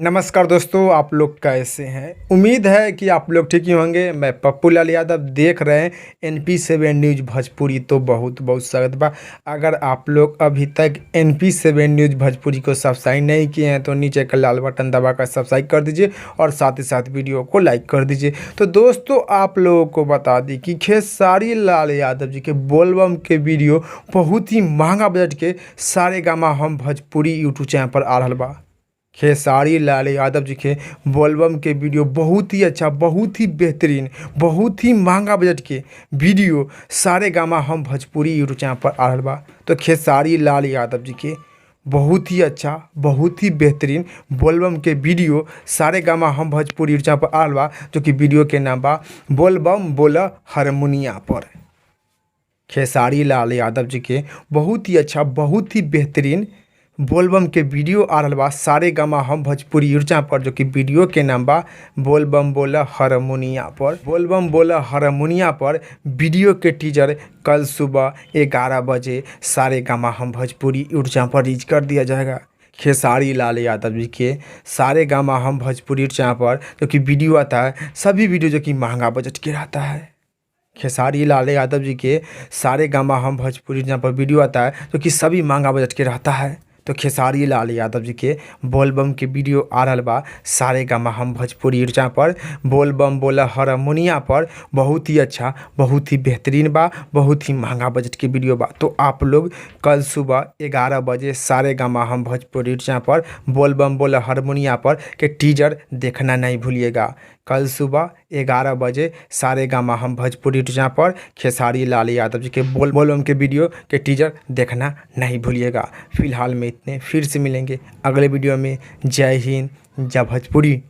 नमस्कार दोस्तों, आप लोग कैसे हैं? उम्मीद है कि आप लोग ठीक ही होंगे। मैं पप्पू लाल यादव, देख रहे हैं NP7 news Bhojpuri. तो बहुत बहुत स्वागत बा। अगर आप लोग अभी तक NP7 news Bhojpuri को सब्सक्राइब नहीं किए हैं तो नीचे का लाल बटन दबाकर सब्सक्राइब कर दीजिए और साथ ही साथ वीडियो को लाइक कर दीजिए। तो दोस्तों, आप लोगों को बता दी कि खेसारी लाल यादव जी के बोलबम के वीडियो बहुत ही महंगा बजट के सारे गामा हम भोजपुरी यूट्यूब चैनल पर आ रहा बा। खेसारी लाल यादव जी के बोलबम के वीडियो बहुत ही अच्छा, बहुत ही बेहतरीन, बहुत ही महंगा बजट के वीडियो सारे गामा हम भोजपुरी यूट्यूब चैनल पर आ रहा बा। तो खेसारी लाल यादव जी के बहुत ही अच्छा, बहुत ही बेहतरीन बोलबम के वीडियो सारे गामा हम भोजपुरी यूट्यूब चैनल पर आ रहा बा, जो कि वीडियो के नाम बा बोलबम बोला हारमोनिया पर। खेसारी लाल यादव जी के बहुत ही अच्छा, बहुत ही बेहतरीन बोलबम के वीडियो आ रहा बा सारे गामा हम भोजपुरी यूट्यूब पर, जो कि वीडियो के नाम बा बोलबम बोला हारमोनिया पर। बोलबम बोला हारमोनिया पर वीडियो के टीजर कल सुबह 11 बजे सारे गामा हम भोजपुरी यूट्यूब पर रिलीज कर दिया जाएगा। खेसारी लाल यादव जी के सारे गामा हम भोजपुरी चैनल पर जो कि वीडियो आता है, सभी वीडियो जो कि महंगा बजट के रहता है। खेसारी लाल यादव जी के सारे गामा हम भोजपुरी चैनल पर वीडियो आता है जो कि सभी महंगा बजट के रहता है। तो खेसारी लाल यादव जी के बोलबम के वीडियो आ रहा बा सारे गामा हम भोजपुरी चैनल पर बोलबम बोला हारमोनिया पर। बहुत ही अच्छा, बहुत ही बेहतरीन बा, बहुत ही महंगा बजट के वीडियो बा। तो आप लोग कल सुबह 11 बजे सारे गामा हम भोजपुरी चैनल पर बोलबम बोला हारमोनिया पर के टीजर देखना नहीं भूलिएगा। कल सुबह 11 बजे सारे गामा हम भोजपुरी चैनल पर खेसारी लाल यादव जी के बोलबम के वीडियो के टीजर देखना नहीं भूलिएगा। फिलहाल में इतने, फिर से मिलेंगे अगले वीडियो में। जय हिंद, जय भोजपुरी।